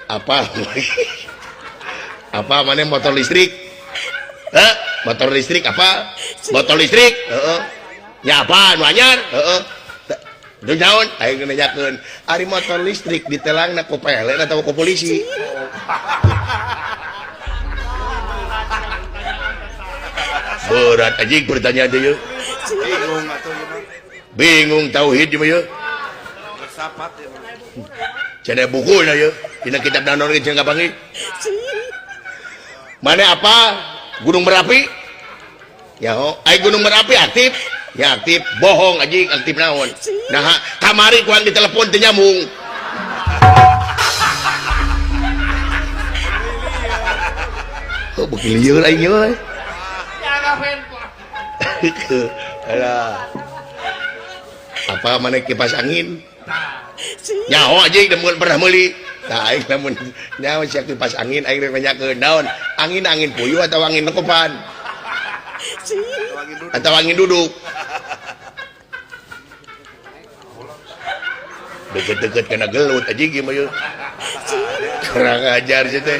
Apa? Apa mana motor listrik? Heh, motor listrik apa? Motor listrik? Heeh. Nya apa nu anyar? Heeh. Teu naon? Aing nanyakeun, ari motor listrik ditelangna ku PLN atawa ku polisi? Berat anjing pertanyaan teh yeuh. Bingung atuh ieu mah. Bingung tauhid ieu mah yeuh. Filsafat ieu mah. Cenah bukuna yeuh, dina kitab naon ge cenah kapanggih. Mana apa? Gunung Merapi? Ya ho, ai Gunung Merapi aktif? Ya aktif, bohong anjing aktif naon. Nah, kamari ku aing ditelepon teu nyambung. Oh, beuki lieur aing ieu. Alah. Apa mana kipas angin? Nyaho anjing lamun pernah meuli. Tah aing lamun nyaho sia kipas angin aing rek nanyakeun naon? Angin-angin puyuh atau angin lekopan? Atau angin duduk? Deket-deket kena gelut anjing ieu mah yeuh. Kurang ajar sia teh.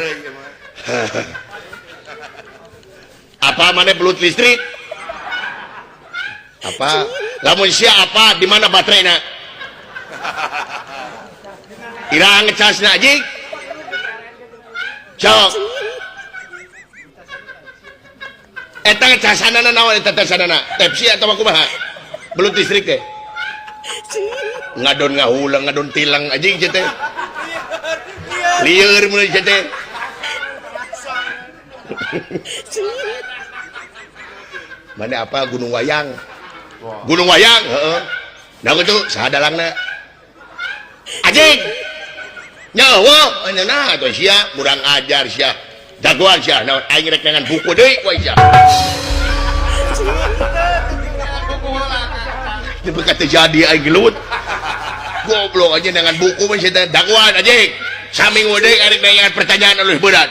Apa mana belut listrik? Apa? Lamun sia apa? Di mana baterainya? Iraha ngecasna anjing? Cok. Eta ngecasanana naon eta tesanana? Tepsi atawa kumaha? Belut listrik teh. Ngadon ngahulang, ngadon tilang anjing sia teh. Lieur mun sia teh. Mana apa Gunung Wayang? Gunung Wayang, heeh. Nah kitu saha dalangna? Anjing. Nyawa, nah atuh sia kurang ajar sia. Jagoan sia, naon aing rek neangan buku deui ku aing sia. Teu bekat teu jadi aing gelut. Goblok aja neangan buku mah sia teh dagoan anjing. Saminggu deui arek neangan pertanyaan alus berat.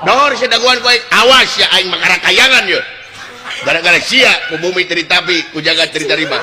Dor sia dagoan ku aing, awas sia aing mah kayangan ye. Gara-gara sia ku bumi teu ditapi, ku jagat teu ditarima.